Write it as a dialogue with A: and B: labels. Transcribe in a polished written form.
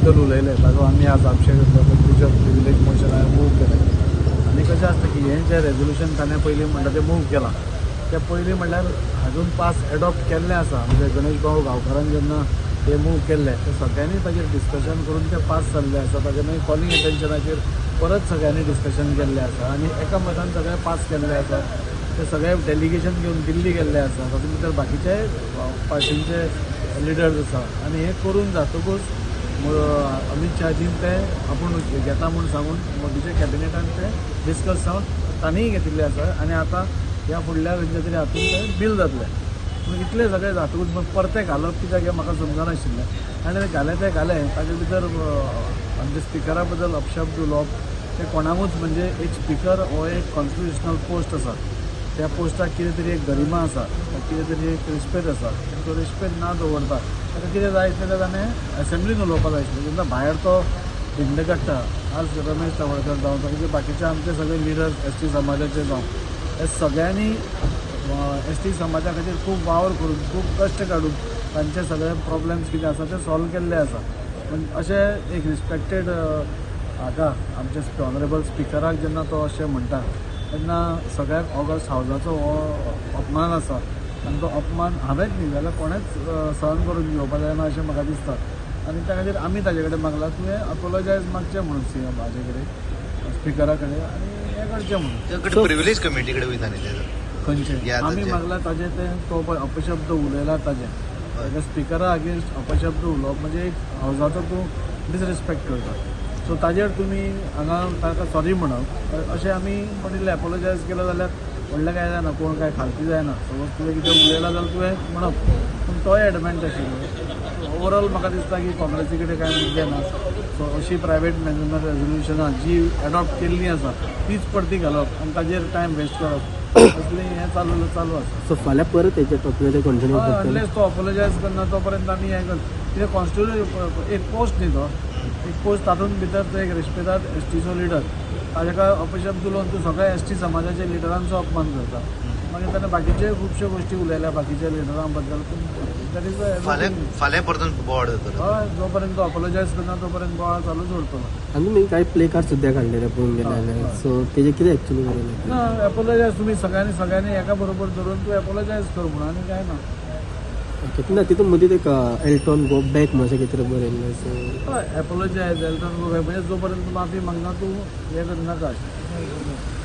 A: बद्दल उलयलें ताजो आमी आज आक्षेप घेतलो. प्रिविलेज मोशन हांवें मूव केलें आनी कशें आसता की हें जें रेजोल्युशन ताणें पयलीं म्हणटा तें मूव केलां तें पयलीं म्हणल्यार अजून पास एडॉप्ट केल्लें आसा. म्हणजे गणेश भाऊ गांवकारान जेन्ना ते मूव केल्ले ते सगळ्यांनी ताजेर डिस्कशन करून ते पास जाल्लें आसा. ताजेर मागीर कॉलिंग एटेन्शनाचेर परत सगळ्यांनी डिस्कशन केल्लें आसा आनी एका मतान सगळें पास केल्लें आसा. ते सगळे डेलिगेशन घेवन दिल्ली गेल्ले आसा. तातूंत भितर बाकीचे पार्टींचे लिडर्स आसा आनी हें करून जातकूच अमीत शहाजीन ते आपूण घेता म्हूण सांगून मोदीच्या कॅबिनेटान ते डिस्कस जावन तांणीय घेतिल्लें आसा आनी आतां ह्या फुडल्या खंयच्या तरी हातून तें बील जातलें. पूण इतलें सगळें जातकूच परतें घालप कित्याक हें म्हाका समजनाशिल्लें आनी घालें तें घालें ताजे भितर आमच्या स्पिकरा बद्दल अपशब्द उलोवप तें कोणाकूच म्हणजे एक स्पिकर हो एक कॉन्स्टिट्युशनल पोस्ट आसा. त्या पोस्टाक कितें तरी एक गरिमा आसा, कितें तरी एक रिस्पेक्ट आसा. तो रिस्पेक्ट ना दवरता ताका कितें जाय आसलें तें ताणें एसेंब्लीन उलोवपाक जाय आसलें. जेन्ना भायर तो धिंड काडटा आज रमेश तवडकर जावं ताचे बाकीचे आमचे सगळे लिडर्स एस टी समाजाचे जावं हे सगळ्यांनी एस टी समाजा खातीर खूब वावर करून खूब कश्ट काडून तांचे सगळे प्रॉब्लम्स कितें आसा ते सॉल्व केल्ले आसा. पूण अशें एक रिस्पेक्टेड हाका आमच्या ऑनरेबल स्पिकराक जेन्ना तो अशें म्हणटा तेन्ना सगळ्याक ऑगस्ट हावजाचो हो अपमान आसा आनी तो अपमान हांवेंच न्ही जाल्यार कोणेंच सहन करून घेवपाक जायना अशें म्हाका दिसता. आनी त्या खातीर आमी ताजे कडेन मागलां तुवें अपोलोजायज मागचें म्हणून सी एम हाजे कडेन स्पिकरा कडेन आनी हें करचें म्हणून.
B: प्रिविलेज कमिटी कडेन वयता न्ही
A: खंयचें आमी मागलां ताजें तें तो पळय अपशब्द उलयला ताजें ताज्या स्पिकरा अगेन्स्ट अपशब्द उलोवप म्हणजे एक हावजाचो तूं डिसरिस्पेक्ट करता. सो ताजेर तुमी हांगा ताका सॉरी म्हणप अशें आमी म्हणिल्लें. एपोलोजायज केलो जाल्यार व्हडलें कांय जायना, कोण कांय खालती जायना. सपोज तुवें कितें उलयलां जाल्यार तुवें म्हणप, पूण तोय एडमेंट आशिल्लो. ओवरऑल म्हाका दिसता की काँग्रेसी कडेन कांय मुद्दे ना. सो अशी प्रायवेट मॅनेजमेंट रेजोल्युशनां जी एडॉप्ट केल्लीं आसा तीच परती घालप आनी ताजेर टायम वेस्ट करप असलें हें चालू चालू आसा.
C: सो फाल्यां परत हेच्या टॉपिकाचेर कंटिन्यू करतले.
A: अनलेस तो अपोलोजायज करना तो पर्यंत आमी हें कर कित्याक कॉन्स्टिट्युशन एक पोस्ट न्ही तो एक पोस्ट तातूंत भितर तो एक रेस्पेदाद एस टीचो लिडर ताका अपशब्द उलोवन तूं सगळ्या एस टी समाजाच्या लिडरांचो अपमान करता. मागीर ताणें बाकीचे खुबश्यो गोश्टी उलयल्या बाकीच्या लिडरां बद्दल. पूण that is
B: फाल्यां परतून बोवाळ जातलो.
A: हय, जो पर्यंत तो अपोलोजायज करना तो पर्यंत बोवाळ चालूच उरतलो.
C: आनी तुमी कांय प्ले कार्ड सुद्दां काडलेले पळोवंक गेले जाल्यार सो तेजें कितें एक्चुअली बरयलें
A: ना? एपोलोजायज तुमी सगळ्यांनी सगळ्यांनी एका बरोबर धरून तूं एपोलोजायज कर म्हणून आनी कांय ना.
C: ओके, ना तितून मदीं एक एल्टॉन गो बॅक म्हणून अशें कितें तरी बरयल्लें. सो
A: हय, एपोलोजायज एल्टॉन गो बॅक म्हणजे जो पर्यंत माफी मागना तूं हें करनाका अशें.